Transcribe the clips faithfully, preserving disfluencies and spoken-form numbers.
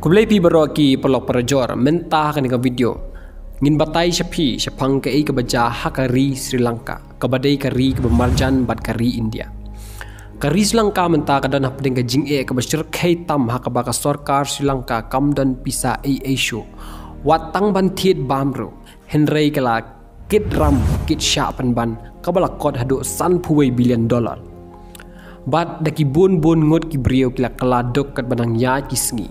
Khublei phi baroh ki paralok parajor, mynta ha kane ka video ngin batai sha phi shaphang kaei kaba jia ha ka ri Sri Lanka, kaba dei ka ri kaba marjan bad ka ri India. Ka ri Sri Lanka mynta ka don hapdeng ka jingeh kaba shyrkhei tam ha kaba ka sorkar Sri Lanka kam don pisa ei ei shuh. Wat tang ban thied bam ruh, hynrei ka la kit ram kit shah pynban, kaba la kot haduh sanphew wei billion dollar. Bad da ki bun bun ngut ki briew ki la kylla duk katba nang ïaid ki sngi,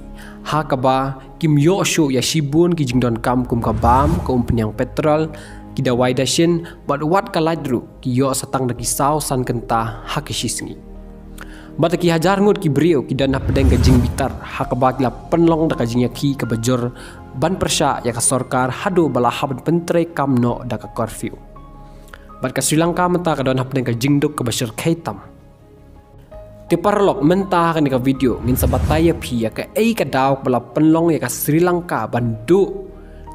ha kaba kim ïoh shuh ïa shibun ki jingdonkam kum ka bam, ka umphniang petrol, ki dawai dashin, bad wat ka light ruh ki ïoh sa tang da ki saw san kynta ha ki shi sngi. Bad da ki hajar ngut ki briew ki don hapdeng ka jingbitar, ha kaba ki la pynlong da ka jingïakhih kaba jur ban pyrshah ïa ka sorkar haduh ba la hap ban pyntreikam noh da ka curfew. Bad ka Sri Lanka mynta ka don hapdeng ka jingduk kaba shyrkhei tam. Te paralok, mynta ha kane ka video ngin sa batai ïa phi ïa kaei ka daw kaba la pynlong ïa ka Sri Lanka ban duh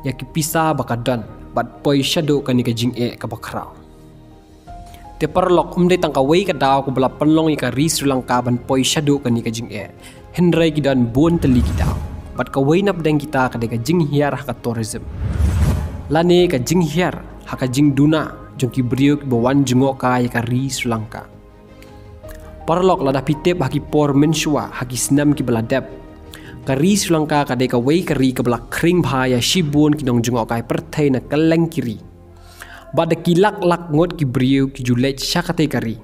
ïa ki pisa ba ka don bad poi shaduh kane ka jingeh kaba khraw. Te paralok, ym dei tang kawei ka daw kaba la pynlong ïa ka ri Sri Lanka ban poi shaduh kane ka jingeh, hynrei ki don bun tylli ki daw. Bad kawei napdeng kita ka dei ka jinghiar ha ka tourism, lane ka jinghiar ha ka jingduna jong ki briew kiba wan jngohkai ïa ka ri Sri Lanka. Paralok, lada phi tip ha ki por mynshuwa, ha ki snem kiba la dep, ka ri Sri Lanka ka dei kawei ka ri kaba la khring bha ïa shibun ki nongjngohkai pyrthei na kylleng ki ri. Bad da ki lak lak ngut ki briew ki ju leit sha katei ka ri.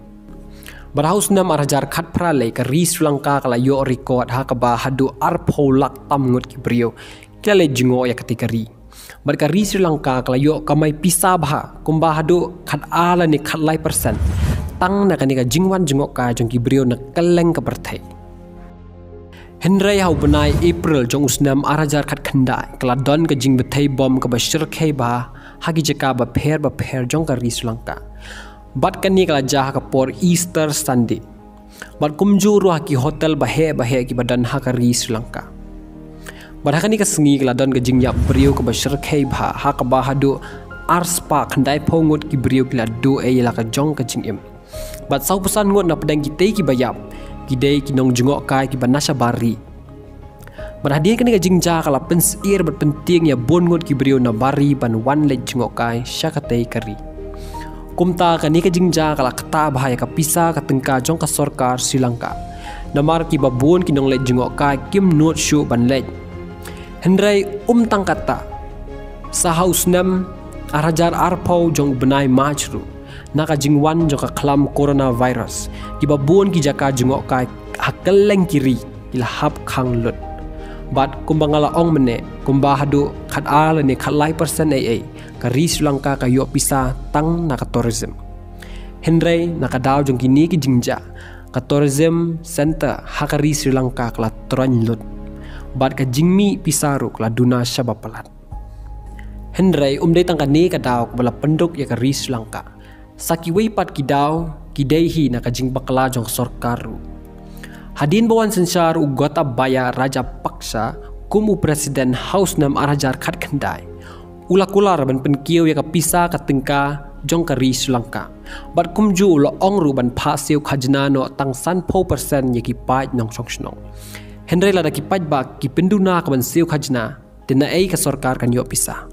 Bad ha u snem ar hajar khatphra lei, ka ri Sri Lanka ka la ïoh record ha kaba haduh arphew lak tam ngut ki briew ki la leit jngoh ïa katei ka ri. Bad ka ri Sri Lanka ka la ïoh kamai pisa bha kumba haduh khatar lane khatlai percent tang na kane ka jingwan jngohkai jong ki briew na kylleng ka pyrthei. Hynrei ha u bnai April jong u snem ar hajar khatkhyndai, ka la don ka jingbthei bom kaba shyrkhei bha ha ki jaka bapher bapher jong ka ri Sri Lanka. Bad kane ka la jia ha ka por Easter Sunday. Bad kumjuh ruh ha ki hotel baheh baheh kiba don ha ka ri Sri Lanka. Bad ha kane ka sngi ka la don ka jingïap briew kaba shyrkhei bha, ha kaba haduh ar spah khyndaiphew ngut ki briew ki la duh ei ïa la ka jong ka jingim. Bad sawphew san ngut napdeng kitei kiba ïap ki dei ki nongjngohkai kiba na shabar ri. Bad hadien kane ka jingjia ka la pynsyier bad pyntieng ïa bun ngut ki briew na bar ri ban wan leit jngohkai sha katei ka ri. Kumta kane ka jingjia ka la ktah bha ïa ka pisa ka tyngka jong ka sorkar Sri Lanka. Namar kiba bun ki nongleit jngohkai kim nud shuh ban leit. Hynrei ym tang katta, sa ha u snem ar hajar arphew jong u bnai March ruh, na ka jingwan jong ka khlam coronavirus, kiba bun ki jaka jngohkai ha kylleng ki ri ki la hap khang lut. Bad kumba nga la ong mynne, kumba haduh khatar lane khatlai percent ei ei, ka ri Sri Lanka ka ïoh pisa tang na ka tourism. Hynrei na ka daw jong kine ki jingjia, ka tourism center ha ka ri Sri Lanka ka la troiñ lut. Bad ka jingmih pisa ruh ka la duna shaba palat. Hynrei ym dei tang kane ka daw kaba la pynduk ïa ka ri Sri Lanka. Sa kiwei pat ki daw ki dei hi na ka jingbakla jong ka sorkar ruh. Hadien ba wan synshar u Gotabaya Rajapaksa kum u president ha u snem ar hajar khatkhyndai, u la kular ban pynkiew ïa ka pisa ka tyngka jong ka ri Sri Lanka. Bad kumjuh u la ong ruh ban phah siew khajna noh tang sanphew percent ïa ki paid nongshong shnong. Hynrei lada ki paidbah ki pynduna ka ban siew khajna, te naei ka sorkar kan ïoh pisa?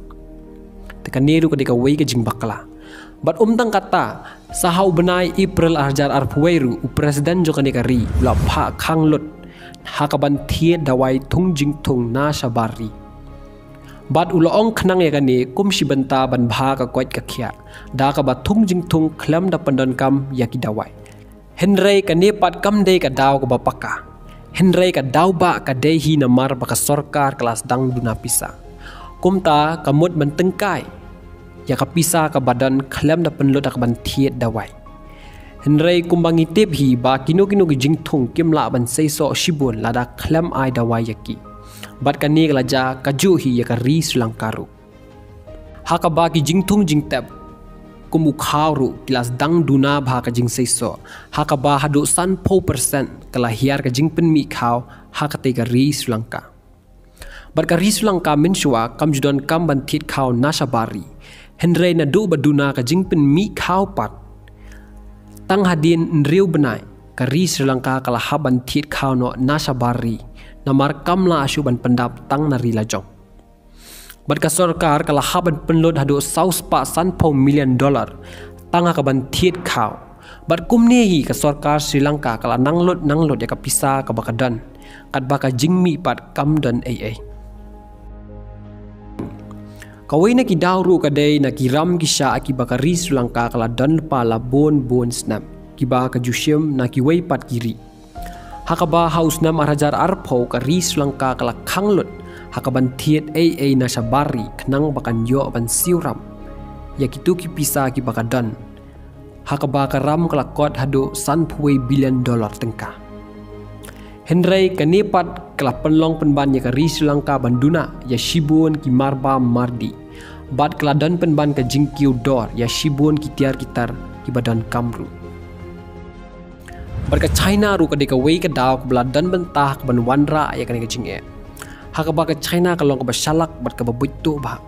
Te kane ruh ka dei kawei ka jingbakla. Bad ym tang katta, sa ha u bnai April ar hajar arphew wei ruh, u president jong kane ka ri u la phah khang lut ha ka ban thied dawai thung jingthung na shabar ri. Bad u la ong khnang ïa kane kum shi bynta ban bha ka koit ka khiah, da kaba thung jingthung khlem da pyndonkam ïa ki dawai. Hynrei kane pat kam dei ka daw kaba paka. Hynrei ka daw ba ka dei hi namar ba ka sorkar ka la sdang duna pisa. Kumta ka mut ban tyngkai ïa ka pisa kaba don khlem da pynlut ha ka ban thied dawai. Hynrei kumba ngi tip hi ba kino kino ki jingthung kim lah ban seisoh shibun lada khlem ai dawai ïa ki. Bad kane ka la jia kajuh hi ïa ka ri Sri Lanka ruh. Ha kaba ki jingthung jingtep kum u khaw ruh ki la sdang duna bha ka jingseisoh, ha kaba haduh sanphew percent ka la hiar ka jingpynmih khaw ha katei ka ri Sri Lanka. Bad ka ri Sri Lanka mynshuwa kam ju donkam ban thied khaw na shabar ri. Hynrei naduh ba duna ka jingpynmih khaw pat, tang hadien hynriew bnai, ka ri Sri Lanka ka la hap ban thied khaw noh na shabar ri, Namar kam lah shuh ban pyndap tang na ri lajong. Bad ka sorkar ka la hap ban pynlut haduh saw spah sanphew million dollar tang ha kaban thied khaw. Bad kumne hi ka sorkar Sri Lanka ka la nang lut nang lut ïa ka pisa kaba ka don, katba ka jingmihpat kam don ei ei. Kawei na ki daw ruh ka dei na ki ram ki shah kiba ka ri Sri Lanka ka la don lypa la bun bun snem, kiba ka ju shim na kiwei pat ki ri. Ha kaba ha u snem ar hajar arphew ka ri Sri Lanka ka la khang lut ha kaban thied ei ei na shabar ri khnang ba kan ïoh ban siew ram ïa kito ki pisa kiba ka don, ha kaba ka ram ka la kot haduh sanphew billion dollar tyngka. Hynrei kane pat ka la pynlong pynban ïa ka ri Sri Lanka ban duna ïa shibun ki marbam mardih, bad ka la don pynban ka jingkiew dor ïa shibun ki tiar ki tar kiba donkam ruh. Bad ka China ruh ka dei kawei ka daw kaba la don bynta kaban wanrah ïa kane ka jingeh. Ha kaba ka China ka long kaba shalak bad kaba buit tuh bha.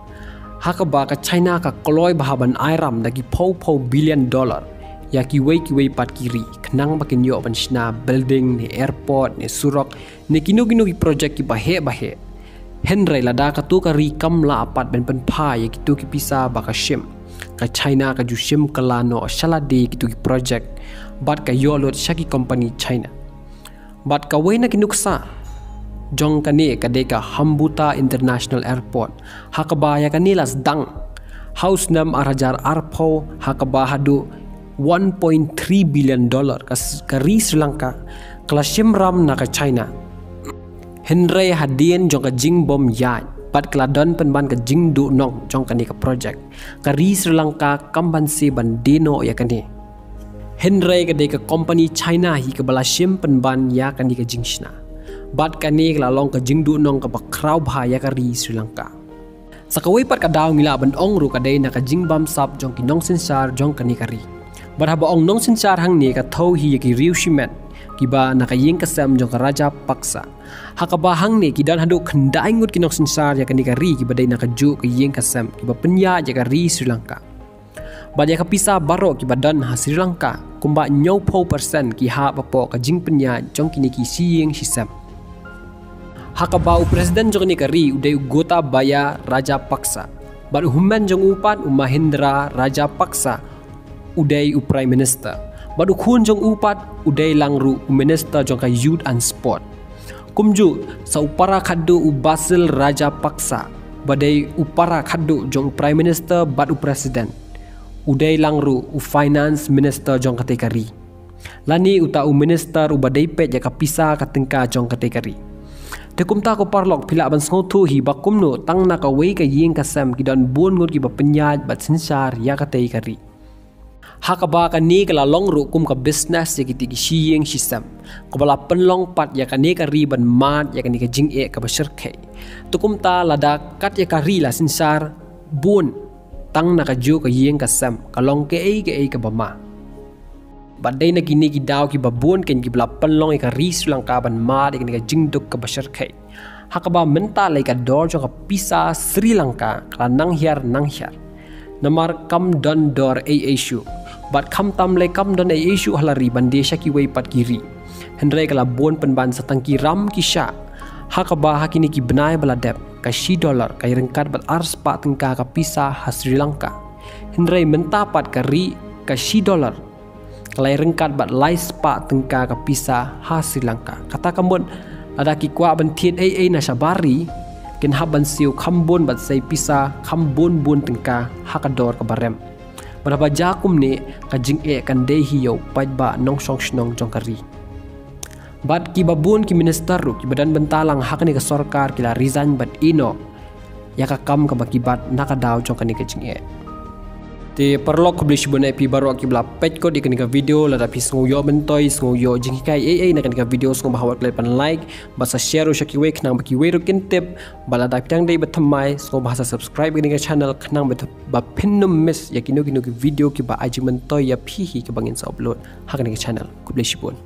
Ha kaba ka China ka kloi bha ban ai ram da ki phew phew billion dollar ïa kiwei kiwei pat ki ri khnang ba kin ïoh ban shna building ne airport ne surok ne kino kino ki project kiba heh ba heh. Hynrei lada kato ka ri kam lah pat ban pynphai ïa kito ki pisa ba ka shim, ka China ka ju shim kylla noh sha lade kito ki project bad ka ïoh lut sha ki company China. Bad kawei na ki nuksa jong kane ka dei ka Hambantota International Airport, ha kaba ïa kane la sdang ha u snem ar hajar arphew, ha kaba haduh one point three billion dollar ka s-, ka ri Sri Lanka ka la shim ram na ka China. Hynrei hadien jong ka jingbym ïaid bad ka la don pynban ka jingduhnong jong kane ka project, ka ri Sri Lanka kam banse ban die noh ïa kane. Hynrei ka dei ka company China hi kaba la shim pynban ïa kane ka jingshna. Bad kane ka la long ka jingduhnong kaba khraw bha ïa ka ri Sri Lanka. Sa kawei pat ka daw ngi lah ban ong ruh ka dei na ka jingbamsap jong ki nongsynshar jong kane ka ri. Bad haba ong nongsynshar hangne ka thew hi ïa ki riew shimet kiba na ka ïing ka sem jong ka Rajapaksa. Ha kaba hangne ki don haduh khyndai ngut ki nongsynshar ïa kane ka ri kiba dei na kajuh ka ïing ka sem kiba pynïaid ïa ka ri Sri Lanka. Bad ïa ka pisa baroh kiba don ha Sri Lanka, kumba hynñiewphew percent ki hap hapoh ka jingpynïaid jong kine ki shi ïing shi sem. Ha kaba u president jong kane ka ri u dei u Gotabaya Rajapaksa. Bad u hynmen jong u pat u Mahinda Rajapaksa u dei u Prime Minister. Bad u khun jong u pat u dei lang ruh u Minister jong ka Youth and Sport. Kumjuh sa u para khadduh u Basil Rajapaksa, ba dei u para khadduh jong u Prime Minister bad u President, u dei lang ruh u Finance Minister jong katei ka ri. Lane uta u minister uba dei peit ïa ka pisa ka tyngka jong katei ka ri. Te kumta ko paralok phi lah ban sngewthuh hi ba kumno tang na kawei ka ïing ka sem ki don bun ngut kiba pynïaid bad synshar ïa katei ka ri. Ha kaba kane ka la long ruh kum ka business ïa kitei ki shi ïing shi sem, kaba la pynlong pat ïa kane ka ri ban mad ïa kane ka jingeh kaba shyrkhei. Te kumta lada kat ïa ka ri la synshar bun tang na kajuh ka ïing ka sem, ka long kaei kaei kaba ma. Bad dei na kine ki daw kiba bun kein kiba la pynlong ïa ka ri Sri Lanka ban mad ïa kane ka jingduk kaba shyrkhei. Ha kaba mynta lei ka dor jong ka pisa Sri Lanka ka la nang hiar nang hiar. Namar kam don dor ei ei shuh. Bad khamtam lei kam don ei ei shuh ha la ri ban die sha kiwei pat ki ri. Hynrei ka la bun pynban sa tang ki ram ki shah. Ha kaba ha kine ki bnai ba la dep, ka shi dollar ka ïaryngkat bad ar spah tyngka ka pisa ha Sri Lanka. Hynrei mynta pat ka ri ka shi dollar ka la ïaryngkat bad lai spah tyngka ka pisa ha Sri Lanka. Kata ka mut lada ki kwah ban thied ei ei na shabar ri, kin hap ban siew kham bun bad sei pisa kham bun bun tyngka ha ka dor kaba rem. Bad haba jia kumne, ka jingeh kan dei hi ïa u paidbah nongshong shnong jong ka ri. Bad kiba bun ki minister ruh kiba don bynta lang ha kane ka sorkar ki la resign bad ïeh noh ïa ka kam kaba ki bat na ka daw jong kane ka jingeh. Te paralok, khublei shibun ïa phi baroh kiba la peit kut ïa kane ka video. Lada phi sngew ïoh myntoi, sngew ïoh jinghikai ei ei na kane ka video, sngewbha wat klet ban like bad sa share ruh sha kiwei khnang ba kiwei ruh kin tip. Bad lada phi dang dei ba thymmai, sngewbha sa subscribe ïa kane ka channel khnang ba, ba phin ym miss ïa kino kino ki video kiba ai jingmyntoi ïa phi hi kiba ngin sa upload ha kane ka channel. Khublei shibun.